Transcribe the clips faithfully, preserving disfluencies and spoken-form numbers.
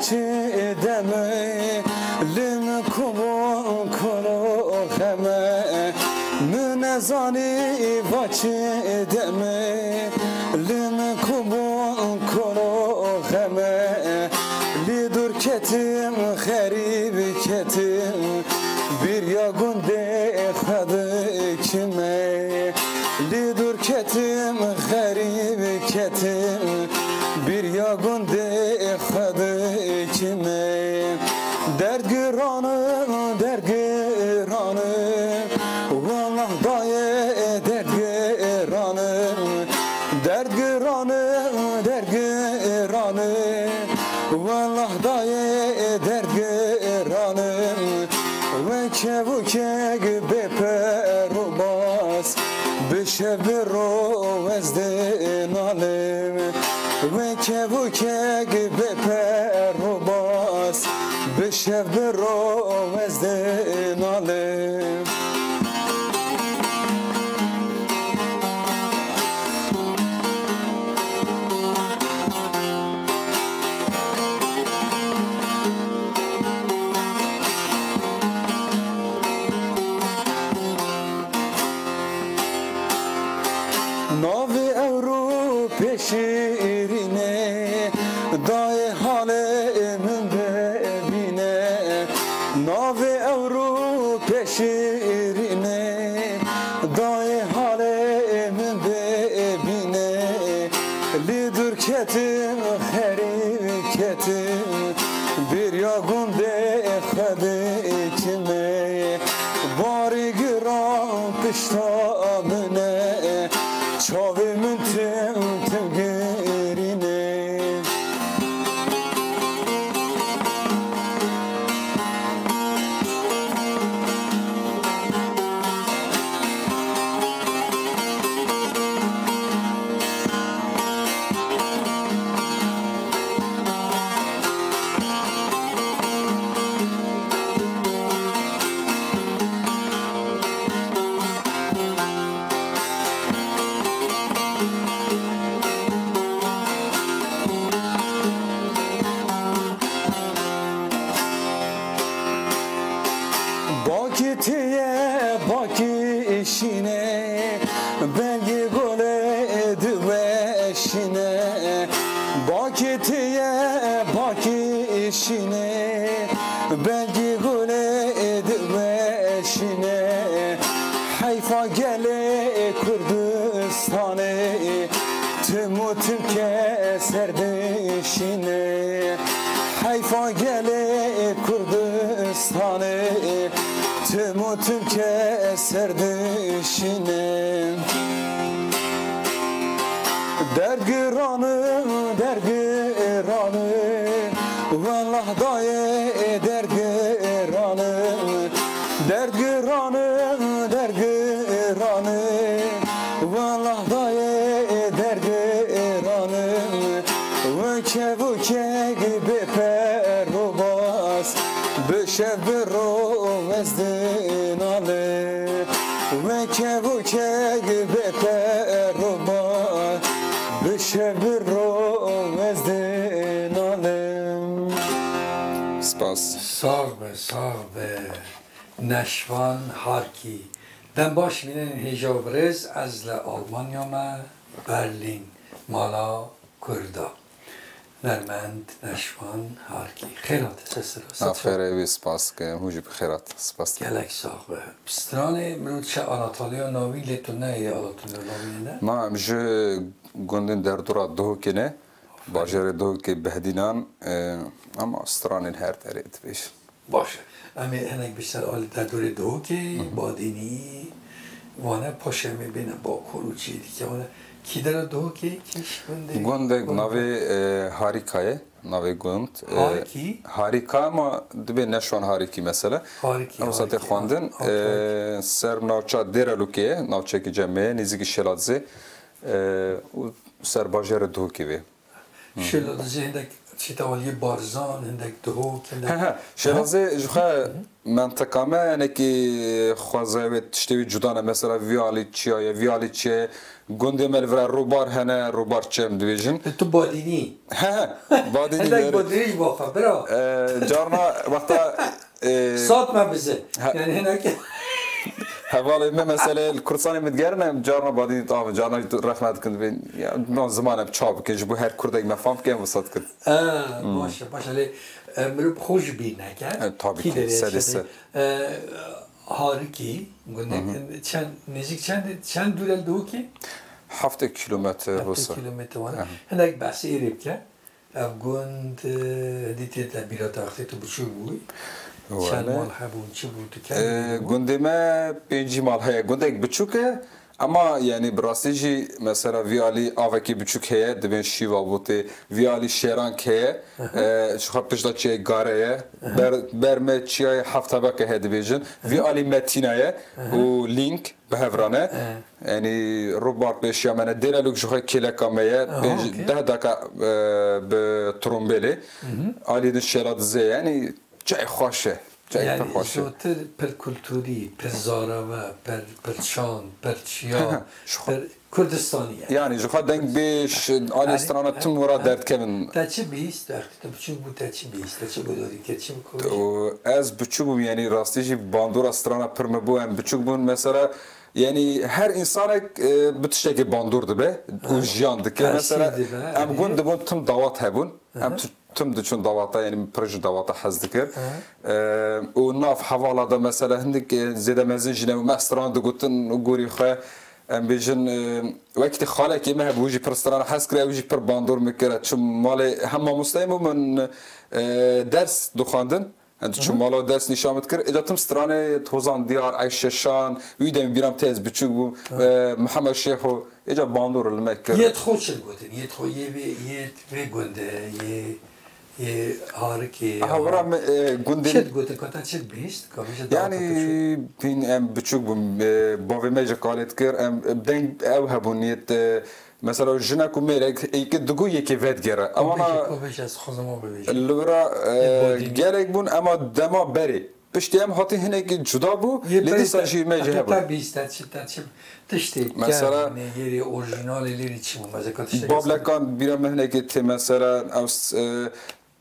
Çi deme li min ku bûn kuro xeme, min nezanî va çi deme li min ku bûn kuro xeme. Lê dûr ketim, xerîb ketim, bîriya gundê xwe dikime. Lê dûr ketim, xerîb ketim, bîriya gundê xwe dikime. Derdgiranim, derdgiranim, wellah dayê derdgiranim. Derdgiranim, derdgiranim, wellah dayê derdgiranim. Weke wekek bê per û bas, bi şev bi rov ez dê nalim. Weke wekek bê per û bas, bi şev bi rov ez dê nalim. Navê ewro pêşîrînê, dayê halê min bibîne. Navê ewro pêşîrînê, dayê halê min bibîne. Lê dûr ketim, xerîb ketim, bêriya gundê xwe dikime. Barî giran pişta min e, çavê min tim tim girîne. Bakî tê ye, bakî şîne, belgê gulê diweşîne. Bakî tê ye, bakî şîne, belgê gulê diweşîne. Heyfa gelê Kurdistanê, tim û tim kes ser dişîne. Heyfa gelê Kurdistanê, tim û tim kes ser dişîne. Derdgiranim, derdgiranim, wellah dayê derdgiranim. Derdgiranim, derdgiranim, wellah dayê derdgiranim. Weke wekek bê per û bas, bi şev bi rov ez dê nalim. Weke wekek bê per û bas, bi şev bi rov ez dê nalim. Spas. Sax be, sax be. Neşvan Harkî. Dem baş bînin hêja û birêz, ez li Almanya me, Berlîn, mala Kurda. Nermend Neşvan Harkî. Xêr hate, se sira. Xêr ê wî, spas ke hûn jî bi xêr hat. Spas. Gelek sax be. Stranê mirov çe Anatoliya navî lê tu neyê Anatoliya navî ne? Ma em ji gundên derdora Duhokê ne. Bajêrê Duhokê Behdînan, e, ama stranên her derê dibêjin. Baş e. Em ê hinek bi ser alî derdorê Duhokê, Badînî, wane paşê em ê bêne Bakur û çî dike wane. Kî dera Duhokê, kî ji gundê? Gundek navê, e, Harîka ye, navê gund. E, Harîkî? Harîka ama dibê Neşwan Harîkî mesela. Harîkî, Ew zatê Harîkî, xwendin, ha, okey, e, okey. Ser navça Dêrelûkê ye, navçekî cem me ye, nêzîkî Şêladizê, e, û ser bajêrê Duhokê vê. Şêladizê hindek Çîta aliyê Barzan, hindek Duhok, hindek He he. Şêrazê ji xwe mentiqa me hinekî xwezayê wê tiştê wî cuda ne. Mesela vî alî çiya ye, vî alî çiya ye. Gundê me li vir e, Rûbar hene, Rûbar çem dibêjin. E, tu Badînî. He he. Badînî Hindek dere. Badînî ji bo xwe, bira. E, carna wexta, e, Sat me bize. He. Yani hinek. Hevalê me mesele li Kurdistanê min digerin, em carna Badînî diavin, carna jî rexna dikin dibên. Ya, no ziman em çawa bikin, ji bo her Kurdek me fam bike, em wisa dikin. E, baş e, baş e. Lê, e, mirov xwe jî bîr neke. E, tabii Kî ki, derê sedî çi sed. E, Harikî, gundek, Hı hı. çend, nêzîk çend, çend dûr e li Duhokê? Heftê kilometre Heftê wisa. Kilometre wan. Aha. Hinek behsê êrê bike. Ev gund, e, hindî tê te bîra te wextê tu biçûk bûyî. Wele. Çend mal hebûn, çi bû, tu kengî E, bû? Gundê me pêncî mal heye. Gundek biçûk e, ama, yani, bi rastî jî, mesela, vî alî avekî biçûk heye, dibên Şîva bû tê, vî alî Şêrank heye, Aha. e, ji xwe pişta çiyayê Gare ye, Aha. ber, ber me çiyayê Heft Tebeke heye dibêjin, Aha. vî alî Metîna ye Aha. û Lînk bi hev re ne. Aha. Yani, Rûbar pêşiya me ne, Dêrelûk ji xwe kêleka me ye, Aha, pênc, okey. deh deka, e, bi trombêlê, Hı hı. alî din Şêla Dizê ye, yani, Çay xweş e. Çay pir Yani xweş e. Zotir pir kulturî, pir zareve, pir, pir şan, pir çiya, Ji xwe- pir Kurdistanî ye. Yani ji xwe dengbêj, alî Yani, strana tim wira ha, derdkevin. Te çi bîst? Wextê te biçûk bû, te çi bîst? Te çi guhdar dikir, çi bikor? Û ez biçûk bûm, yani rastî jî bandora strana pir min bû, em biçûk bûn. Mesela, yani her insanek, e, bi tiştekê bandor dibe û Ha. jiyan dike. Her Mesela, şey dibe, em yani. gund dibûn tim dawat hebûn. Em Aha. tu- Tim diçûn dawata, yani pir ji dawata hez dikir. Aha. Eee, û nav hevala de mesela hindik, e, zêde mezin jî ne, me stran digotin û gorî xwe, em bêjin, e, wekî xalekê me hebû, wî jî pir strana hez kir, ew jî pir bandor min kir. Çim malê hem mamosteyê min, e, ders dixwandin. Em diçûn Aha. mala ders nîşan min dikir. Êca tim stranê Tozan Diyar, Eyşe Şan, wî demê bîra min tê ez biçûk bûm. Aha. E, Mihemed Şêxo. Êca bandor li me kir. Yê xwe çi digotin? Yê xwe yê vê, yê vê gundê, yê, yê Harikê, Aha, ya wira me, e, gundê Çi digotin? Ka te çi bihîst? Ka bêje daweta te çi? Yani, hîn em biçûk bûn, e, bavê me jî qalê dikir, em, e, deng ew hebûn, yê, e, mesela jinek û mêrek, êkê digo yekê vedigere. Ka Ewana bêje, ka bêje, ez xwezim wan bibêjim. Li wira, e, Ê badînî. gelek bûn, ema dema berê. Piştî em hatin hinekî cuda bû, Yê lê berê dîsa te, jî me jî te, hebû. te bihîst, te çi, te çi tiştê Mesela, kevnê, yê rê orjinalê lê rê çi bû? Mesela ka tiştekî Bablekan bîra me hinekî tê mesela, ew s-, e,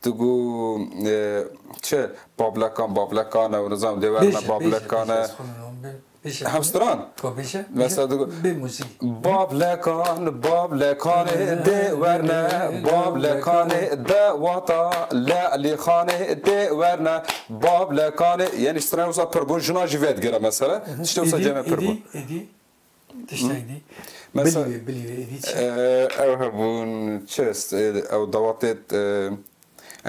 digo, e, çi? Bablekan, bablekan, ew nizam dê werna Bêje, bêje, bablekan bêje, e. ez xwe nizam bê-, bêje, Hem bêje. stran. Ka bêje, Mesela bêje, digo, bê muzîk. Bablekan, bablekan dê werne, bablekanê dewata Lelî Xanê dê werne, bablekanê, yani stran wisa pir bûn, jina jî vedigere mesela. Tiştê wisa Êdî, cem me pir bû. êdî, êdî. Tiştek dî. Mesela, Bilî wê, bilî wê, êdî çi? e, ew hebûn, çi est, e, ew dawatê, e,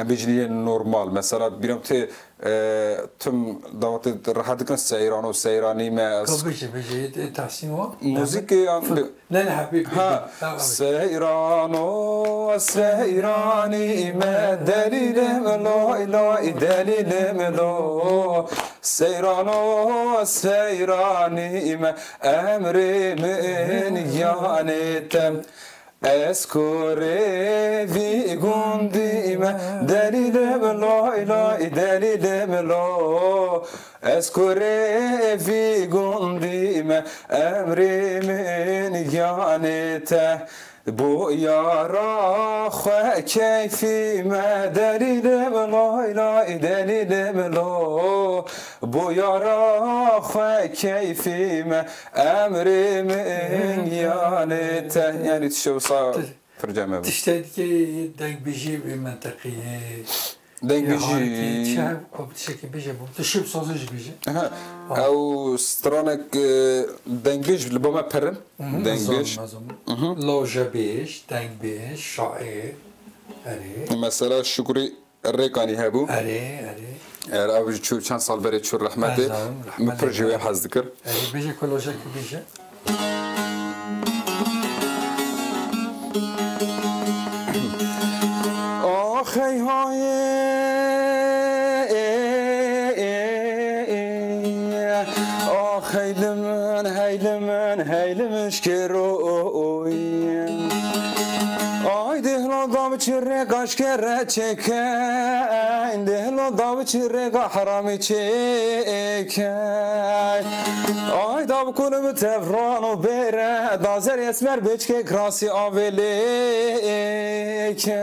em bêjin yê normal. Mesela, bîra min tê, e, tim dawatê rehet dikin, seyran û seyranî me, ez Ka bêje, bêje, ê, ê, Tahsîn wa? Muzîkê yan Fik-, bi- ne, ne, ha, bê, bê, Ha, bê. Ha, ha, bê. Seyrano, seyranî me, delîlim loy loy, delîlim lo. Seyrano, seyranî me, emrê min yanê te. Ez kurê vî gundî me, delîlim loy loy, delîlim lo. Ez kurê vî gundî me, emrê min yanê te. Bo yara xwe keyfî me, delîlim loy loy, delîlim lo. Bo yara xwe keyfî me, emrê min yanê te. Yani tiştê wisa pir cem hebû. Tiştek dikê dengbêjê vê menteqeyê. Dengbêjî. Yê harikê, çi hev, ka bi tiştekê bêje, bo tu şiv sazê jî bêje. Aha. Ha. Ew stranek, e, dengbêj li ba me pir in. Mhm, Dengbêj. ez zanim, ez zanim. Mhm. Lawjebêj, dengbêj, şair. Erê. Mesela Şukrî Rêkanî hebû. Erê, erê. Er ew jî çû, çend sal berê çû rehmetê. Ez zanim, Min rehmet pir ji wê eylesin. hez dikir. Erê, bêje ku lawjekê bêje. Ax hey hayê, ax hey li min, hey li min, hey li min şkêroyê. Ay dêhla da Çi rêga şkere çêkeyn, dê hilo dav çi rêga heramî çêkeyn. Ay dav kulim tevran û bêre, dazer esmer beçkek rasî avê lêkeyn.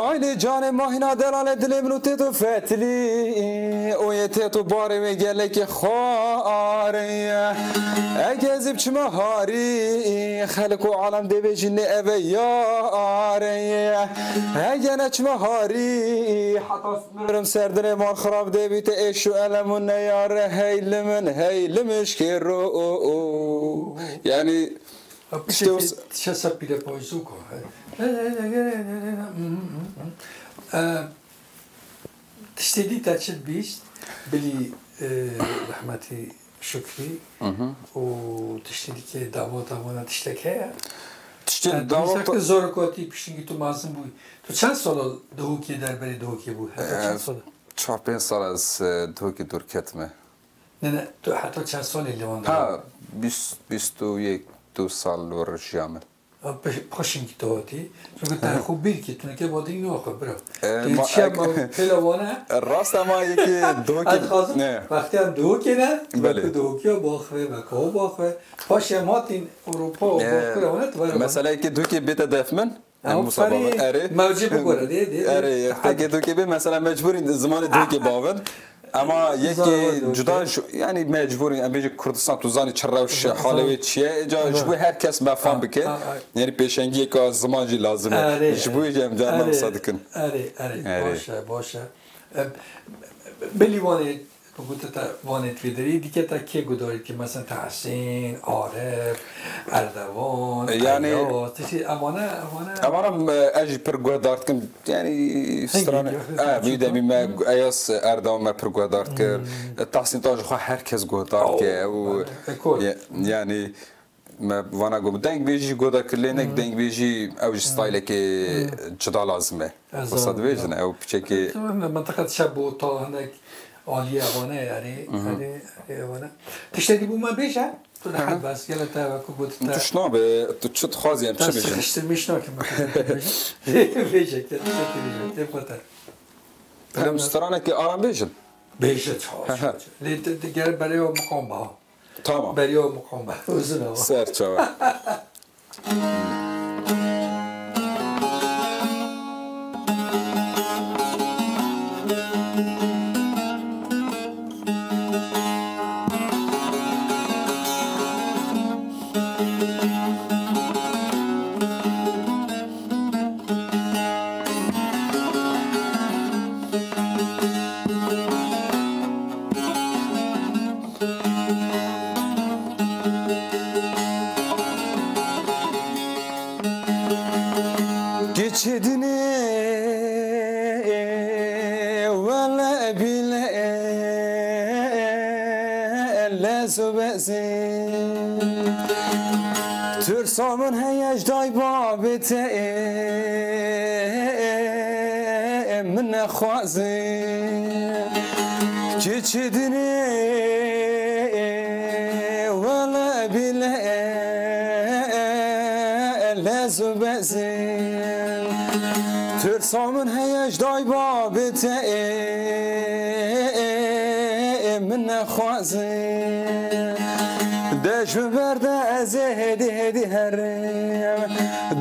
Ay lê canê mahîna delalê dilê min û tê tu fetlî, û yê tê tu barê wê gelekê xwarê. Ege ez ê biçime harî, xelk û alem dê bêjin nê eve yarê. Hege neçime harî, heta mirim ser dilê man xirab dê bîte êş û elem û neyare hey li min, hey li mişkê ro. Yani, işte o s- Tişe ser pîre payzûko. E, tiştê dî te çi dibîst, bilî, e, rehmetî Şukrî û tiştê dî ke dawata wana tiştek heye? Tiştê dawata tu zorokotî pişingî tu mazin bû. Tu çend sala dihokê derberê dihokê bû? Heta çend sala? Çar pênc sal ez, e, dihokê dûr ketime. Ne, ne, tu heta çend salî li wan Ha, bîst, bîst û yek, du sal li wir jiya min. Pişingî tu hatî. Çunke te xwe bîr kî, tu neke badî nîyo xwe bira. E, tu ma- çiya ma pêla wane? Rast ama yekî dohokî. Ez xwazim, ne, wextiyan dohokê ne, belê, wekî dohokiya baxve, wekî o baxve. Paşê em hatîn Ewropa û, e, baxve wane, tu vere wane. Mesela yekî dohokê bête def min. Ew Musa ferî bavin. Erê. Mewcê bigore, dê, dê, dê. Erê, yek tekê dohokê bê, mesela mecbûrî zimanê dohokê bavin. Ama yekî cuda, yani mecbûrî, em bêjin Kurdistan, tu zanî çi rewş e, halê wê çi ye, îca ji bo her kes me fam bike. Yani pêşengiyeke ziman jî lazim e. Erê, ji bo jî em carna wisa dikin. Erê, erê, baş e, baş e. E, belî wanê, gote te wanê vê derê, dîke te kê guhdarî dike, mesela Tehsîn, Arif, Erdevan, yani, Eyaz, tiştî, evane, evane. Evane, e, ez jî pir guhdar dikim. Yani, stranê, e, vî demî me Eyaz Erdevan me pir guhdar dike. Tahsîn Taş xwe her kes guhdar dike. Û, yani, me vana got, dengbêjî jî guhdar kir, lê nek dengbêjî ew jî stylekê cuda lazim e. Wisa dibêjin, ew piçekê. Mintiqa dişe bo ta hinek aliyê evane, yani, yani, evane. Tiştekî bû me bêje? Tu rehet bes, gele te wekî got te. Tişt nabe, tu çi dixwazî em çi bêjin? Te sıkıştırmış nakim, bêje, bêje, bêje, bêje. Em stranekî aram bêjin. Bêje, çawa, çawa. Lê te, te gere berê o muqam ba. Tamam. Berê o muqam ba. Uzun ama. Ser çawa. Geçidine wele bile lezo bezin. Tirsa min heye ji dayê babê te ê, min nexwaze. Çi çi dinê wele bile lez û bezin. Tirsa min heye ji dayê babê te ê, min nexwaze. De ji ber de ez ê hêdî hêdî herim,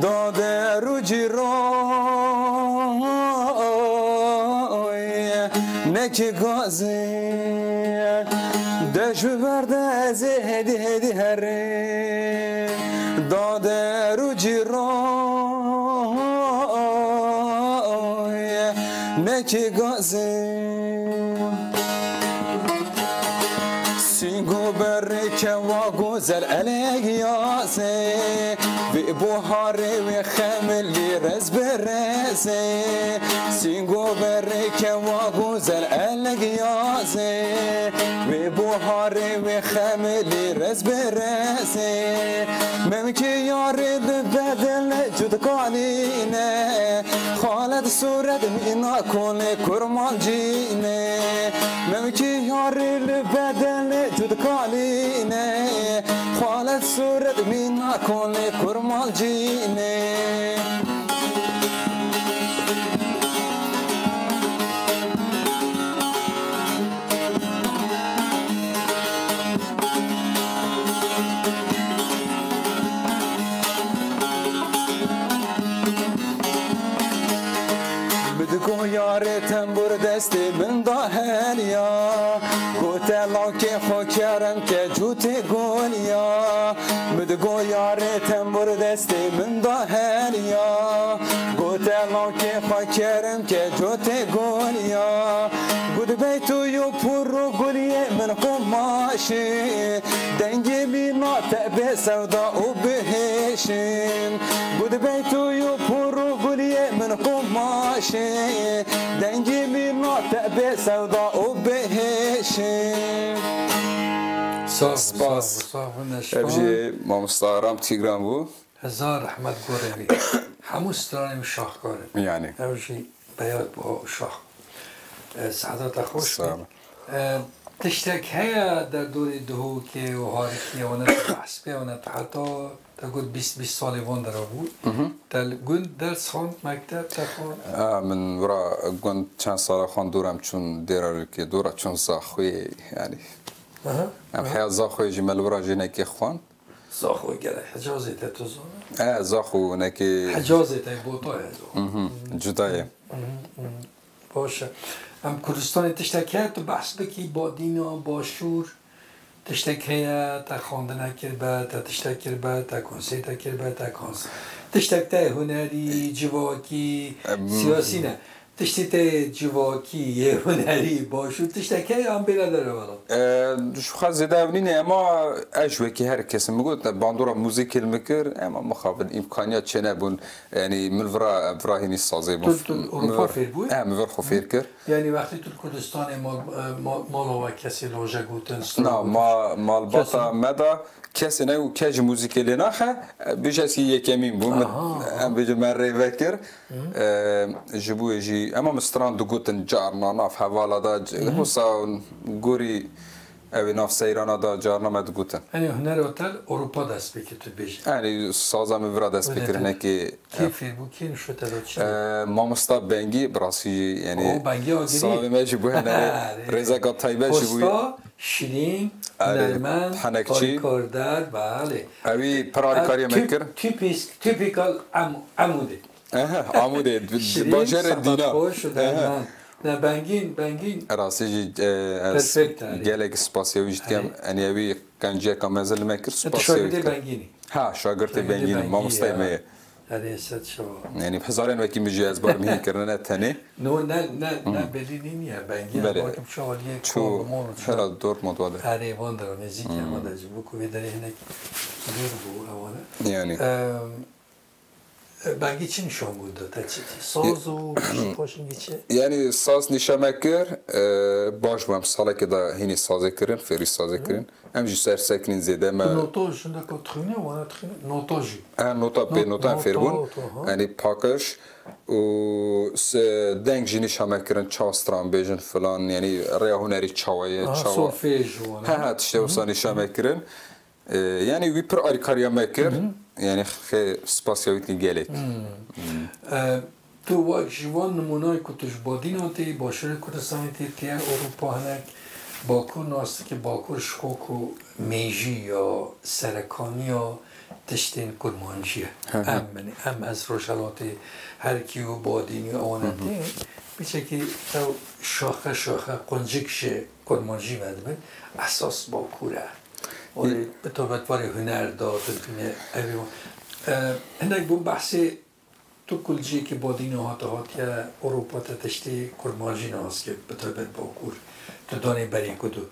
da der û cîran nekî gazê. De ji ber de ez ê hêdî hêdî herim, da der û cîran nekî gazê. Sîngo berê kewa gozel elek yazê, vê buharê wê xemilî rez bi rezê. Sîngo berê kewa gozel elek yazê, vê buharê wê xemilî rez bi rezê. Memkê yarê li bedel cudkanîne, xalet sûret mîna kolê kurmancîne. Memkê yarê li bedel cudkanîne, xalet sûret mîna kolê kurmancîne. Destê min da heriya, gote lawkê xwe kerem ke cûtê goliya. Min digo yarê tembur destê min da heriya, gote lawkê xwe kerem ke cûtê goliya. Gud beytu yo purru guliyê min qumaşê, dengê mîna te bê sewda û bihêşin. Gud beytu yo purru guliyê min qumaşê, dengê mîna te bê sewda û bihêşin. Sağ ol, sağ ol, Spas. Sağ ol, Neşvan. Ev jî mamosta Ram Tîgran bû. Hezar rehmet gorê wî. Hemû stranên wî şahkar in. Yani. Ew jî beyat bû şah. E, Saedeta xweş Sağ bî. Ol. E, tiştek heye derdorê Duhokê û Harikiyê wana tu behs bê, wana tu heta te got bîst, bîst salê van dera bû. Hı hı. Te li gund ders xwend, mekteb te xwend? A, min wira gund çend sala xwend, dûr em çûn Dêrarikê, dûr em çûn Zaxoyê, yani. Aha, aha. Em heya Zaxoyê jî me li wira jî hinekê xwend. Zaxo gelek Hicazê te tu zana? E, Zaxo nekê Hicazê te bota ye Zaxo. Mhm, cuda ye. Mhm, mhm. Baş e. Em Kurdistanê tiştek heye tu behs bikî, Badîna, Başûr, tiştek heye, te xwendine kiribe, te tiştek kiribe, te konsê te kiribe, te kons-, tiştek te hunerî, civakî, Em, siyasî ne. Tiştê te yê civakî, yê hunerî, başûr, tiştek heye an bêle derve wela? E, ji xwe zêde ev nîne, ema ez ji wekî her kesê min got, bandora muzîkê li min kir, ema mixabin îmkaniya çênebûn, yanî min vira, vira hînî sazê bûn. Tu, tu Ewropa fêr bûyî? E, min vir xwe fêr kir. Yanî wextê tu li Kurdistanê mal, e, ma-, mala we kesê loje gotin, stra Na, gotin? ma-, malbata Kesê? me de kesê ne û kes ji muzîkê lê naxe, e, bêje ez yekemîn bûm. Aha, aha. Em bêjin me rê vekir. Hı. E, ji bo wê jî, ema min stran digotin carna nav hevala da, c-, Hı. wisa gorî ew ê nav seyrana da carna me digotin. Yanî hunera te li Ewropa dest pê kir, tu bêjî. Yanî saza min vira dest pê kir, hinekê, Kê fêr bû, kê nişo te da çi? E, mamosta Bengî, bi rastî jî, yanî O, Bengî Agirî. Savê me jî bû, hinekê Erê. rêzeka taybet jî bû. Usta, şirîn, Erê, hunermend, henekçî. alîkardar, belê. Ewî pir alîkariya me kir. Tipîsk, tipîkal Em-, Emûdê. Ehe, Amûdê, di, di Şirîn, bajêrê Dîna. Xweş û Ehe. derman. Ne, Bengîn, Bengîn. Rastî jî, e, ez Perfect, erê. gelek spasiya wî jî dikem. Erê. Yanî ewî qenciyeka mezin li me kir, E, tu spasiya wî şagirtê dikem. Bengînî? Ha, şagirtê Şagirtê Bengînî, Bengî, mamostayê ya. me ye. Erê, sed şewa. Yanî hezarên wekî min jî ez barim hîn kirine, ne tenê. No, ne, ne, ne Hı. belî nî niye, Bengî, Belê. bakim çawa liyê Çû, kol, mol, çû. hela Dortmund wade. Erê, van de, nêzîk Hı. van de, ji bo ku vê derê hinek dûr bû, ewane. Yanî. Em, E, Bengî çi nîşan bû da te çi? Saz û paşî paşîngî çi? Yanî saz nîşa me kir, e, baş bû, em salekê de hînî sazê kirin, fêrî sazê kirin. Em jî ser sekinîn zêde me. Tu nota jindeka dixwîne, wana dixwîne, nota jî. E, nota pê nota em fêr bûn. Nota, nota, ha. Yanî pakiş û se-, deng jî nîşa me kirin, çawa stran bêjin filan, yanî rêya hunerî çawa ye, Aha, çawa. solfej û wana. He, he, tiştê wisa nîşa me kirin. E, yanî wî pir alîkariya me kir. Hı hı. Yanî xê spasiya wî tî gelek. Hı. Hı. E, tu wek ji wan nimûnayê ku tu ji Badîna tê, Başûrê Kurdistanê tê, tê Ewropa hinek Bakur nas dike, Bakur ji xwe ku mêjî ya serekaniya tiştên kurmancî ye. Hı hı. Em, em ez Rojhelatê, her kî û Badînî û ewana Hı hı. tê, piçekî ew şaxe şaxe quncik ji kurmancî vedibin, esas Bakur e. Wê bi taybet warê huner da, tu dibîne ev ê. E, hinek bûn behsê tu kulciyekî Badînê hate hatiye Ewropa te tiştê kurmancî nas kir, bi taybet Bakur. Tu danê berê ku du.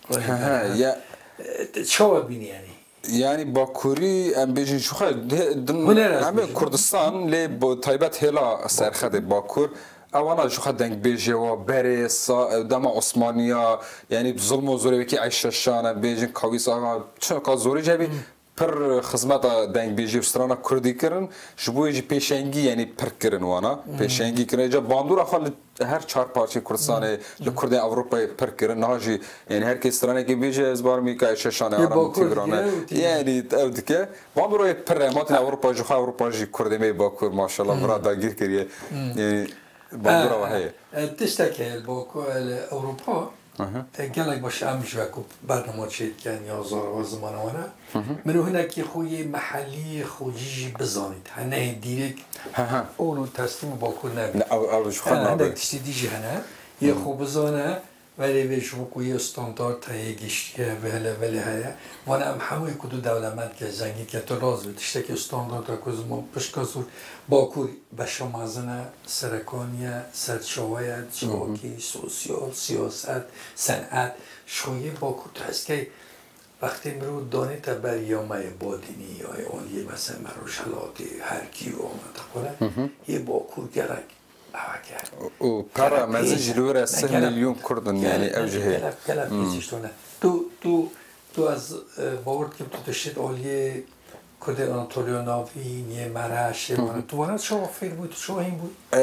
He, he, ya. E, te çawa dibînî yanî? Yanî Bakurî em bêjin ji xwe, de-, din, Huner ez em ê bêjim. Kurdistan, lê bi taybet hêla serxedê Bakur. Ewana ji xwe dengbêjê wa berê, sa-, dema Osmaniya, yanî zilm û zorê wekî Eyşe Şan em bêjin, Kawîs Axa, çi ka zorê jî hebî, Hmm. pir xizmeta dengbêjî û strana kurdî kirin, ji bo wê jî pêşengî, yanî pir kirin wana. Hmm. Pêşengî kirin. Ca bandora xwe li her çar parçeyê Kurdistanê, Hmm. li Kurdên Ewropayê pir kirin. Niha jî, yanî her kes stranekê bêje, ez barim ka Eyşe Şan e, Yê Aram Bakur Tîgran e. dike û tî- Yanî ew dike. Bandora yê pir e. Matin Ewropa jixwe, Ewropa jî Kurdê me yê Bakur, maşallah, Hmm. vira dagîr kiriye. Hmm. Yanî bandora E, we heye. e, tiştek heye li Baku-, li Ewropa, Aha. e, gelek baş em ji we ku bernama çêdikin ya zarwa zimana we ne. Hı hı. Mirov hinekî xwe yê mehellî, xwecî jî bizanît. Hene hê dîrêk He, he. û teslîm Bakur nebî. Ne, ew, ew ji xwe E, nabe. Hinek tiştê dî jî hene. Yê xwe bizane, belê vê ji bo ku yê standarta yê giştî ye, vê hele belê heye. Vana em hemûyê ku tu dewlemend ke, zengîn ke, tu razî be, tiştekî standarta ku ziman pişka zor, Bakur beşa mezin e, serekaniye, serçawe ye, civakî, sosyal, siyaset, senet. Ji xwe yê Bakur tu hez key, wextê mirov danê te ber ya me yê badînî, ya yê aliyê, mesela me Rojhelatê, her kî û Amedeqore, yê Bakur gelek ewek e. Û para mezin jî li wir e, sih milyon Kurd in, yanî ew jî heye. Gelek, gelek, gelek pêsîştone. Tu, tu, tu ez, e, bawer dikim tu dişêt aliyê Kurdên Anatoliya Navîn, yê Mereş, yê Mare. Tu vana çawa fêr bûyî, tu çawa hîn bûyî? E,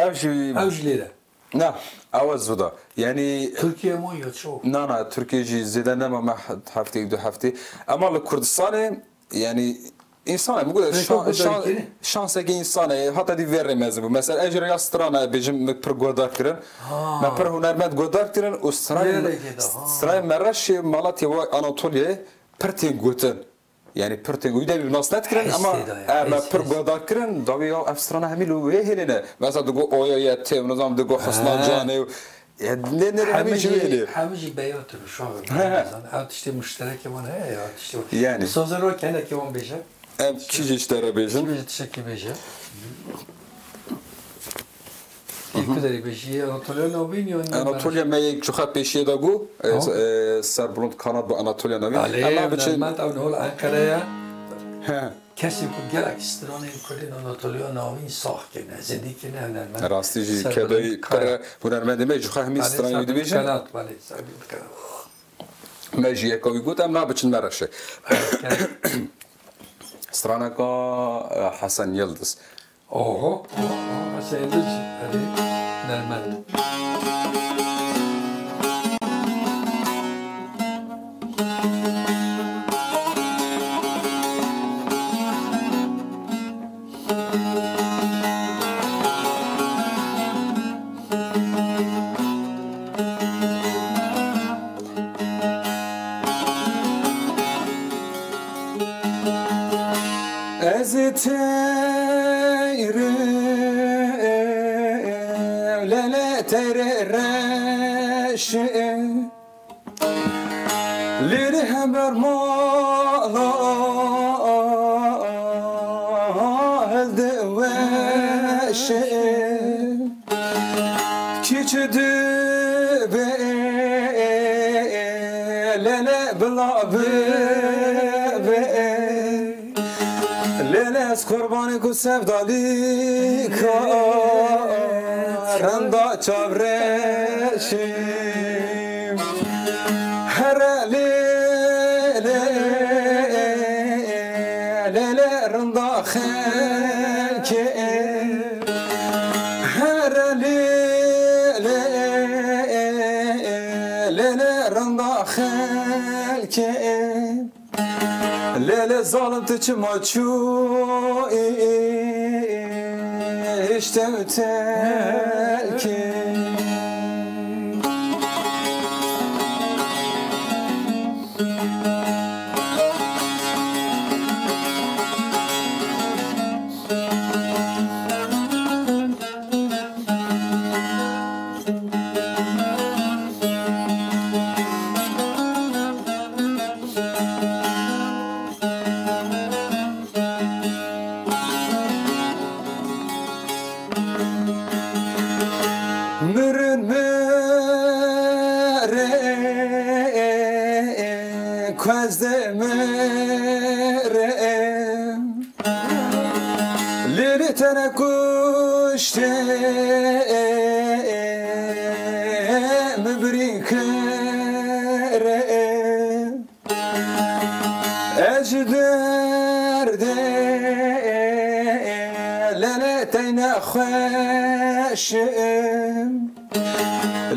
ev jî Ew jî lê de. Na, ew ez vida. Yanî Tirkiye man ya çawa? Na, na, Tirkiye jî zêde nema, me he-, hefteyek du heftê. Ema li Kurdistanê, yanî, însan e, bigure Peki, şan-, bu şan-, derkeni? şansekî însan e, hata dî vê rê mezin bû. Mesela, ez jî rêya strana bêjim, me pir guhdar kirin. Ha. Me pir hunermend guhdar kirin û stranê Lê me, rêkê de, ha. stranê Mereşê, Malatya û Anatoliyayê pir tên gotin. Yanî pir tên, wî de wî nas nedikirin, Hestê ama, de ya, e, me hest, pir hest. guhdar kirin, dawî ya ev strana hemî li wê hêlê ne. Mesela digo Oya ye tê, nizam digo Xisna He. Canê û, e, ne, ne, hemî Hemî jî wê jî, hêlê. hemî jî beyatin û şaxin. He, he. Ew tiştê muşterekê wan heye ya, tiştê wan. Yanî. Sazê ro kenekê wan bêje. Em kî jî ji te re bêjin? Kî bêje, tiştekî bêje. Yê ku derê bêjî, Anatoliya Navîn ya Anatoliya me yek çuxa pêşiyê de got, e, Tamam. e, Serbilind Kanat bi Anatoliya Navîn. Alê, Em nabiçin hunermend ew li hol Enqere ye. He. Kesê ku gelek stranên Kurdên Anatoliya Navîn sax kirine, zindî kirine, hunermend Rastî jî Serbilind kedayî Kanat. pir e, hunermendê me jixwe hemî Alê, stranê wî Serbilind dibêjin. Kanat, belê, Serbilind Kanat. Me jî yeka wî got, em nabiçin Mereşê. Straneka, e, Hesen Yildiz. Oho, oho, Hesen Yildiz jî, erê, nermend. Ez teyrim, lele teyr reşim. Lêrî hember mala hildi weşê. Kî çi dibe lele bila bibe. Lêle ez qurbanê ku sevdalîka renda çavreşim. Here lêle, lêle renda xelkê. Here lêle, lêle renda xelkê. Lêle zalim tu çima çû îşte terkê. Mirin mirin, ku ez dimirim. Lêrî te nekuştê, min birîn kire. Ez ji derdê lele teyne xweşim.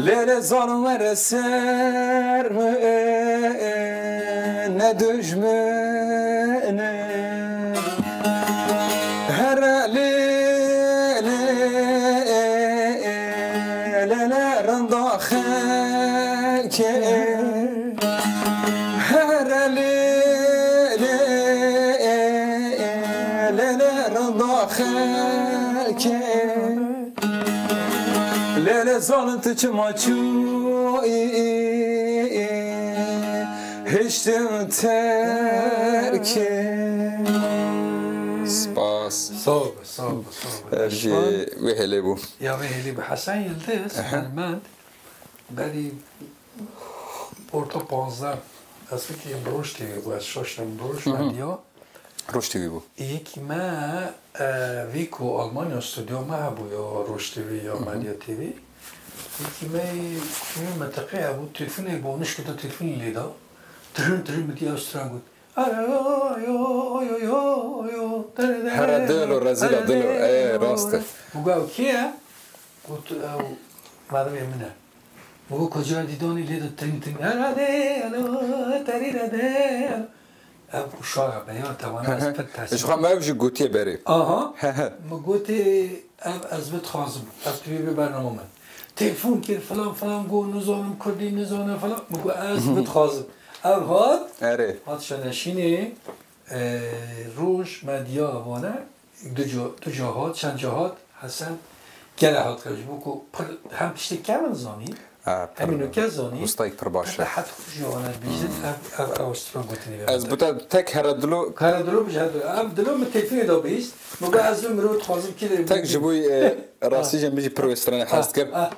Lêle zalim were ser min, ne dijmin in. Here lêle, lêle renda xelkê. Here lêle, lêle renda xelkê. Lêle Zalim tu çima çûyî, hiştim terkê. Spas. Sağ ol, sağ ol, sağ ol. Ev jî wê hêlê bû. Ya wê hêlê bû. Hesen Yildiz, Aha. hunermend, berî orta panzdeh, ez fikirî Roj T V bû, ez şaş nebim, Roj Hı hı. Medya. Roj T V bû. Yekî me, e, vî ku Almanya stûdyo me hebû ya Roj T V ya Hı hı. Medya T V. Yekî me yê mintaqê hebû, telefonê bû, nişkita telefonê lê da. Tirin tirin min dî ew stran got. Ara yo, yo, yo, yo, yo, dere, dere, Here dilo, rezîla dere, dilo. dere, Ê, dere. rast e. Bû got, ew kê ye? Got, ew merdimê min e. Bû got, kocira dîdanî lê de tirin tirin. Ara de, alo, terî de de. Ev uşax e, beyan tewana ez pir Ji xwe tersî. me ev jî gotiye berê. Aha. Min gotê, ev ez bidixwazim. Ev tu yê bê bernama min. Telefon kir, filan filan, got, nizanim kurdî, nizanim filan. Min got, ez bidixwazim. Ev hat, Erê. hat şeneşînê, e, Roj Medya vane. Du ca, du ca hat, çend ca hat, Hesen gele hat qewî. Ji bo ku pir hem tiştê kevin zanî, Ha, pir hem nûke zanî, wistayek pir baş e. Rehet xwe ji wana dibîjin, ev, ev, ev stran gotinê be. Ez bi te tek here dilo Kara dilo bije, her dilo. Ev dilo min têkilê da bihîst. Min got, ez li mirov dixwazim kî lê Tek ji bo, e, rastî jî min jî pir wê stranê hez kir. Ah.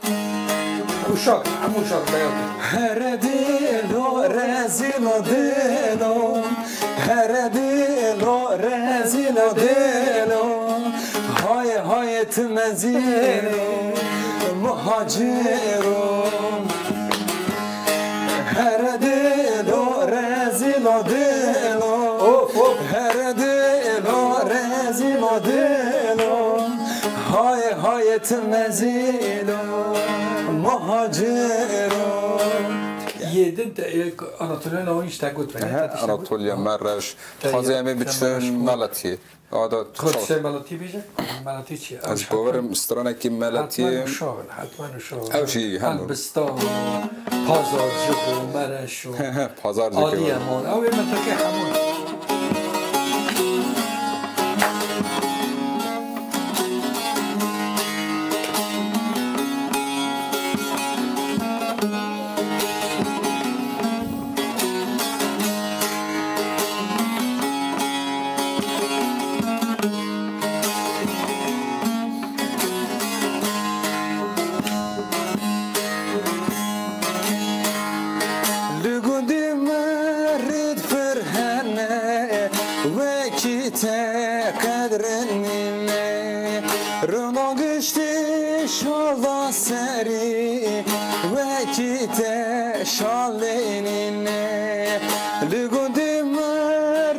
Uşak, hemû uşak beyan. Here dilo, rezîlo dilo. Here dilo, rezîlo dilo. Haye, haye, ti mezîno, muhaciro. Here dilo, rezîlo dilo. Of, of. Here dilo, rezîlo dilo. Haye, haye, ti mezîno, muhaciro. Yê din te, e, Anatoliya Nawan îşte got, Ehe, te tişte got. Anatoliya me reş. Te Dixwaze yê, em ê te biçin me reş got. Meletiyê. Ada Tu xwe çaw. Tiştê meletî bêje? Meletî çi ye? Ez bawerim stranekî meletiyê. Hetmen uşav in, hetmen uşav in. Ew jî hemû. Elbistan, pazarcık û mereş û He, he, pazarcık Adiyeman. Ew ê mintaqê hemû. Li gundê me rid pir hene, wekî te qedrin nîne. Rina giştî şala serî, wekî te şalê nîne. Li gundê me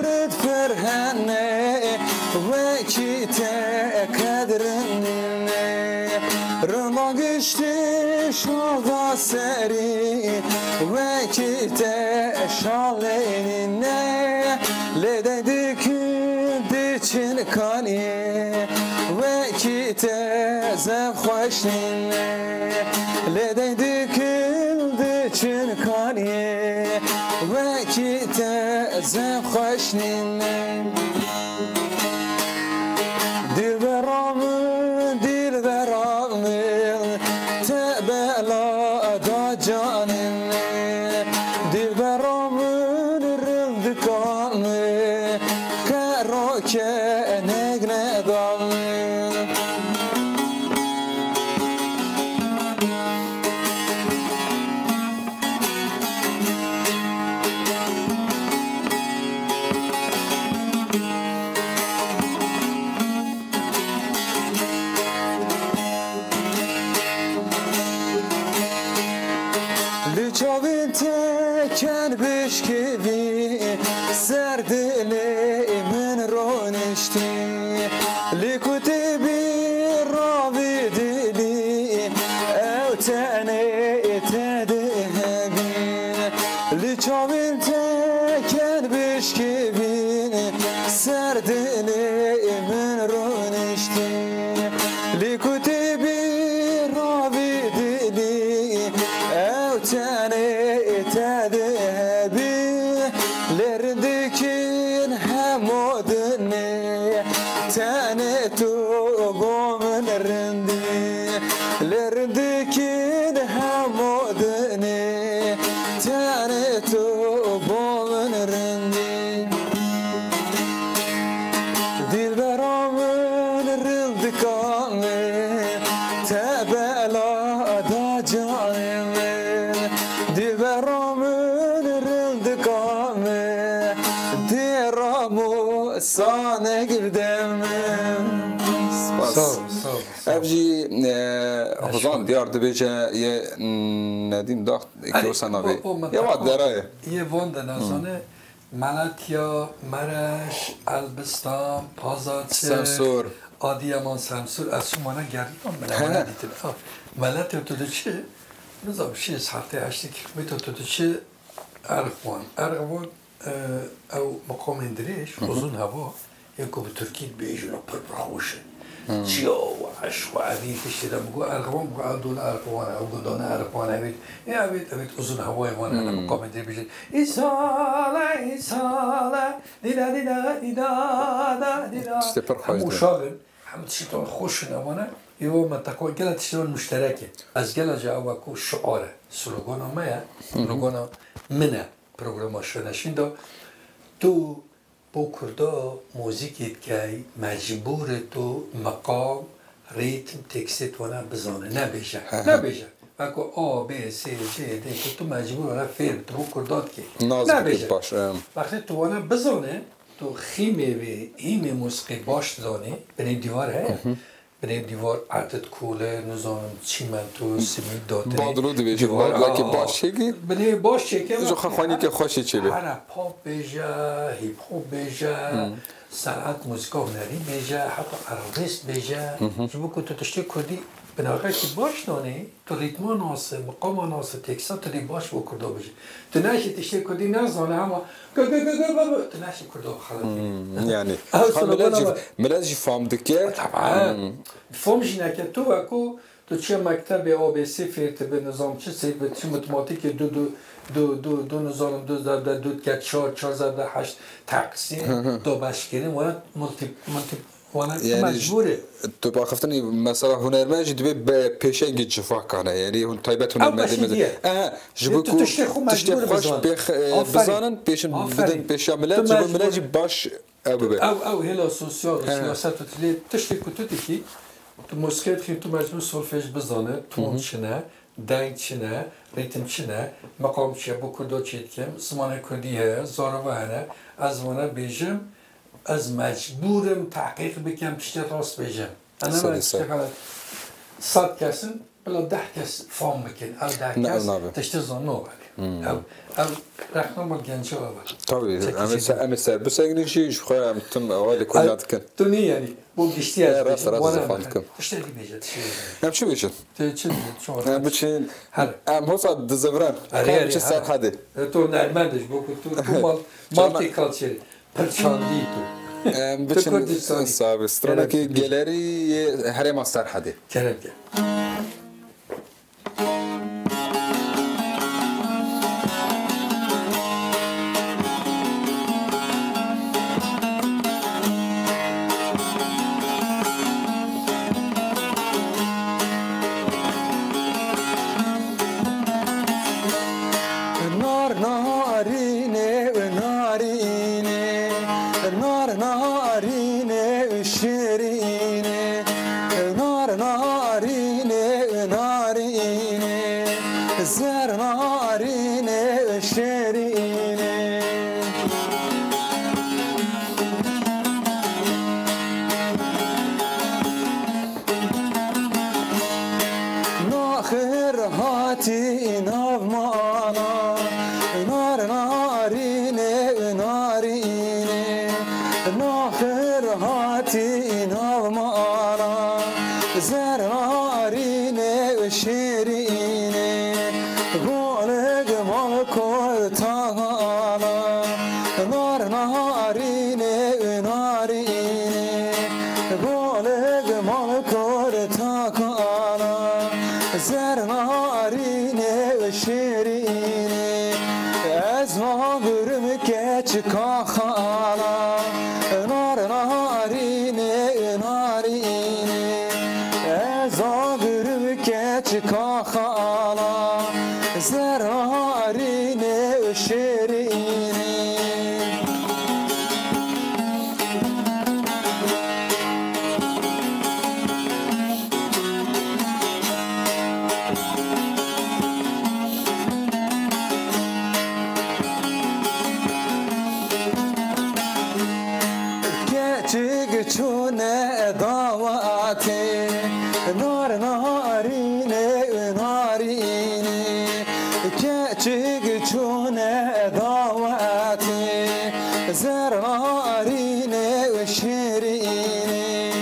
rid pir hene, wekî te qedrin nîne. Rina giştî şala serî, wekî te şalê nîne. Lê dey dikin diçin kanî, wekî te zef xweş nîne. Lê dey dikin diçin kanî, wekî te zef xweş nîne. Dilbera min, dilbera min, te bela da canê min. Dilbera min, rindika min, qero kenek neda min. Li çavên te ken bişkivî, ser dilê min rûniştî. Li ku tê bî ravî dilî, ew tenê te dihebî. Li çavên te ken bişkivî, ser dilê min rûniştî. Li ku tê bî ravî dilî, ew tenê te dihebî. Lê rindikin hemû dinê, tenê tu bo min rindî. Lê rindikin Ramo sanek bidem. Spas. Sağ ol, sağ ol, sağ ol. Ev jî, e, Hozan Diyar dibêje, yê Nedîm Dax, ê ki Erê, wisa navê. Bo, bo Yê wa mintaka dera ye. Yê van de nezane, Malatya, Mereş, Elbistan, Pazarçik, Semsor. Adiyaman, Semsor, ez çûmane geriyan, min He. wana dîtin. Ha, Malatya tu diçî, nizam şî saetê heştê kilometre tu diçî Erxwan. Erxwan, e, ew meqamên dirêj, Hı hı. uzun heva, yê ku bi tirkî dibêjin û pir pir xweş in. Hı. Çiya û eşq û evî tiştê de bigo Erxwan, bigo ew dona Erxwan e, ew gundana Erxwan e, evît, ê evît, evît uzun hevayê wan hene, Hı. meqamên dirêj bêjin. Îsale, îsale, dîda, dîda, dîda, da, dîda. Tiştê pir xweş Hemû de. uşax in, hemû tiştê wan xweş in, ewana, ê wan menteqa gela tiştê wan muşterek e. Ez gela jî ew wekû şiar e, slogana me ye, Hı hı. slogana min e. Programa Şoneşîn de tu bo Kurda muzîkê dikey, mecbûr e tu meqam, rîtm, tekstê wana bizane. Nebêje. He he. Nebêje. Weko A, B, C, D, D, ku tu mecbûr wana fêr bî, tu bo Kurda dikey. Nas bikî Nebêje. baş, em. Wextê tu wana bizane, tu xîmê wê, hîmê muzîkê baş dizanî, binê dîwar heye. Hı hı. Binê dîwar erdit kole, nizanim çîmento, simît, datinê. Badlo dibêje, dîwar, badlakê a, baş çêkî. Binê baş çêke. Ji xwe xwenîkê xweşî çêbe. Here pop bêje, hip hop bêje, Hmm. sen'et, muzîka hunerî bêje, heta arabesk bêje. Hı hı. Ji bo ku tu tiştê kurdî binagekî baş danê, tu rîtma nase, miqama nase, teksta tu dê baş bo kurda bêje. Tu neşî tiştê kurdî nezane hema Gu, gu, gu, gu, gu, gu. Tu neşî Kurdo xeletî. Hmm, yani. Ew Ha, millet slogana jî, me. millet jî fam dike. Taban. Hmm. Fam jî neke tu weko, tu çi mektebê A B C fêr dibe, nizam çi sêr be, çi matematîkê du, du, du, du, du, nizanim du zerbe du dike çar, çar zerbe heşt, teqsîm, Hı hı. dabeşkirin, wana multi-, multi-, Wana Yani mecbûr e. Tu axiftinî mesela hunermend jî divê be pêşengî civakane. Yani hûn taybet Ew hunermendê beşî me de. diye. Ehe, ji Yê bo tu ku tiştê xwe tiştê mecbûr xweş bizan. pêx-, e, Aferin. bizanin, pêşin Aferin. bidin pêşiya millet, Tu ji bo millet mecbûr. jî baş ew bibe. Ew, ew hêla sosyal, He. siyaset û tilê tiştê ku tu dikî, tu muzîkê dixî, tu mecbûr solfej bizane, ton Hı hı. çi ne, deng çi ne, rîtim çi ne, meqam çi ye, bo kurdo çê dikim, zimanê kurdî heye, zarava hene, ez wana bêjim, Ez mecbûr im tehqîq bikim, tiştê rast bêjim. Ene Serê me ser. tiştê xelet. Sed kes in, bila deh kes fam bikin. Ev deh Ne, kes ev nabe. tiştê zan nabere. Hmm. Ev, ev rexna me genca ev e. Tabii, Çekişi em ê se-, değil. em ê ser bisekinin jî, ji xwe em tim ewa lê Ay, kul nadikin. tu nî yani, bu giştî Ya, ez rast, bêjim, rast, wana zafan me. dikim. Tiştê dî bêje, tiştê dî bêje. Em çi bêjin? Tê çi bêjin, çi Em were? biçin, Her. em hosa diziviran. Her, Em her, biçin her. ser hedê. E, tu nermend e, ji bo ku tu, tu mal, Çawa me- multiculture. Pir çandî tu. Em, Tu biçin, Kurdistanî. Sabi, stranekî Kerem. gelerî yê herêma Serhedê. Kerem ke. Nar narînê, narînê, nar narînê, şirînê, nar narînê, narînê, zer narînê, şirînê. Naxir hatî nav mana, nar narînê, narînê. Naxir hatî nav mana, zer narînê, şêrînê. Golig mal kota gala, nar narînê, narînê. Golig mal kota gala, zer narînê, şêrînê. Ez nagurim keçika xala, nar narînê, narînê. Ez nagurim keçika xala, zer narînê, şêrînê. Narînê û şêrînê,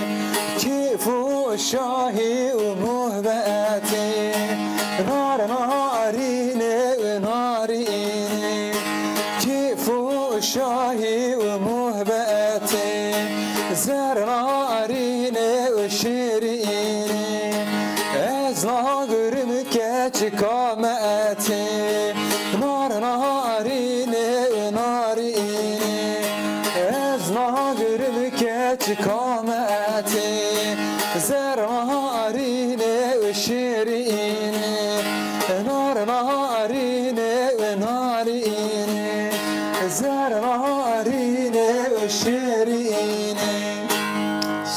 kêf û şahî û muhbetê. Nar narînê û narînê, kêf û şahî û muhbetê. Zer narînê û şêrînê, ez nagirim keçika me etê. Nar narînê û narînê, ez nagirim keçika me etê. Zer narînê û şêrînê, nar narînê û narînê, zer narînê û şêrînê.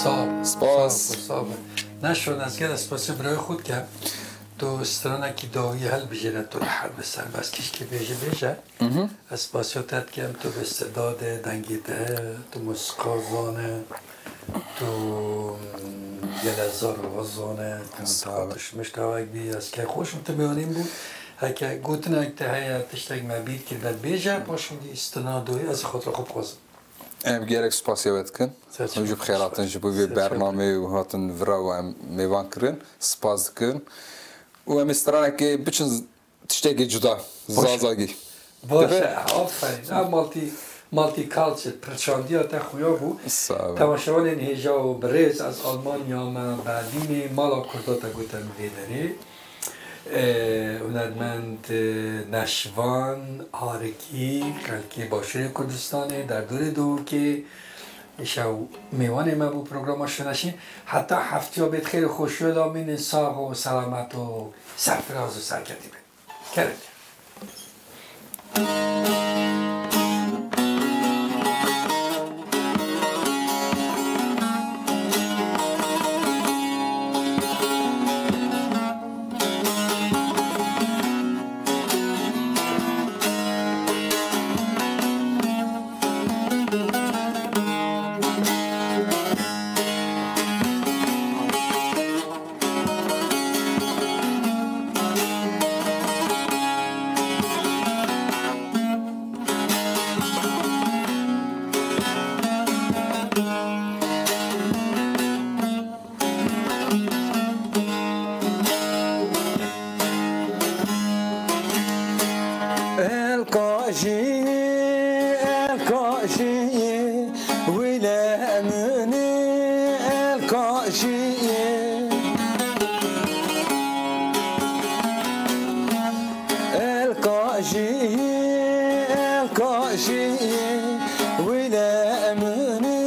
Sağ ol. Spas. Sağ ol, sağ ol. Neşo, ez gelek spasî birayê xwe dikim. Tu stranekî dawî hilbijêre, tu rehet bi serbestkişkî bêjî bêje. Mhm. Ez spasiya te dikim, tu bi sedadê, dengê te, tu musika zane, tu, mm, gelek zarê xwe zane, tu Sağ ol. Tişmiş tewek bî, ez keyfxweş im tu mêvanê min bû. Heke gotinek te heye, tiştek me bîr kiribe, bêje, paşan dî strana doyê, ez xatira xwe bixwazim. Em gelek spasiya we dikin. Ser çi? Hûn jî bi xêr hatin ji bo vê Ser çi? Bernameyê û hatin vira û em mêvan kirin. Spas dikin. Û em ê stranekê biçin tiştekî cuda. Baş. Zazagî. Baş Dibe? E, aferîn. Ev multi, multiculture, pirçandiya te xuya bû. Sağ ol. Temaşevanên hêja û birêz, ez Almanya me, Berlînê, mala Kurda te gote min vê derê. E, hunermend, e, Neşvan Harikî, xelkê Başûrê Kurdistanê, derdorê Dihokê, îşev mêvanê me bû programa Şoneşî. Heta heftiya bê di xêr û xweşiya de bimînin, sax û selamet û serfiraz û serketî bin. Kerem. El kajiyê, el kajiyê, wî le min ê, el kajiyê. El kajiyê, el kajiyê, wî le min ê,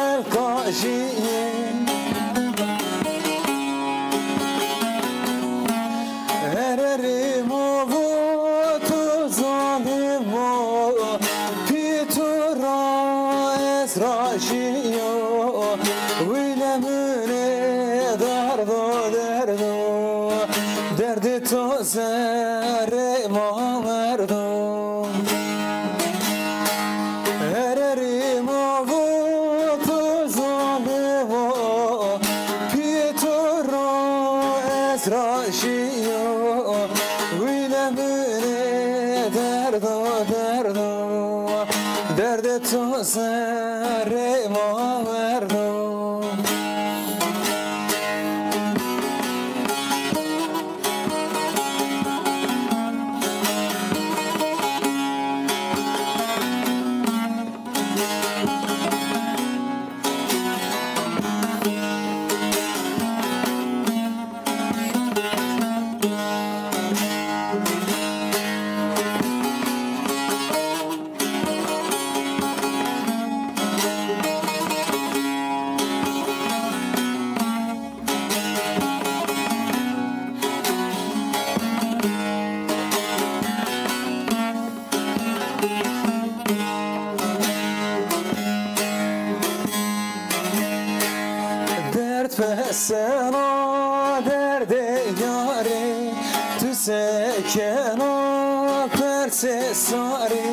el kajiyê. Hererî mavo tu zanî mo, pî tu ra ez rajî yo, wî le min ê derdo derdo, derdê tu zerrê ma merdo. Hererî mavo tu zanî mo, pî tu ra ez rajî yo, wî le min ê derdo derdo, derdê tu zerrê ma merdo. Derd pesena derdê yarê, tu sekena persê sarê.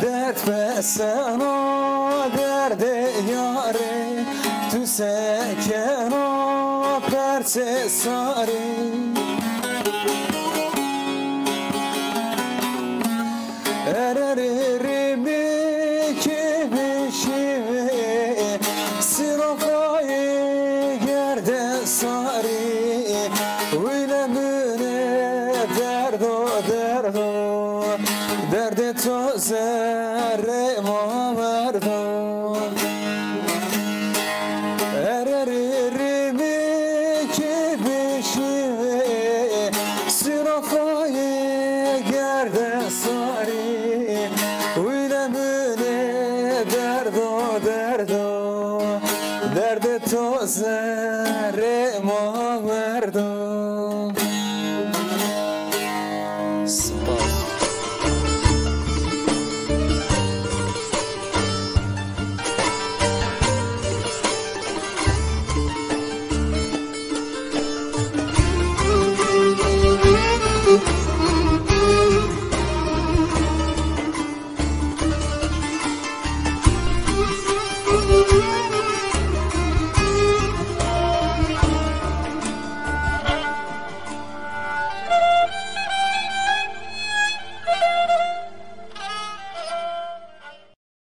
Derd pesena derdê yarê, tu sekena persê sarê. Derdê to zerrê ma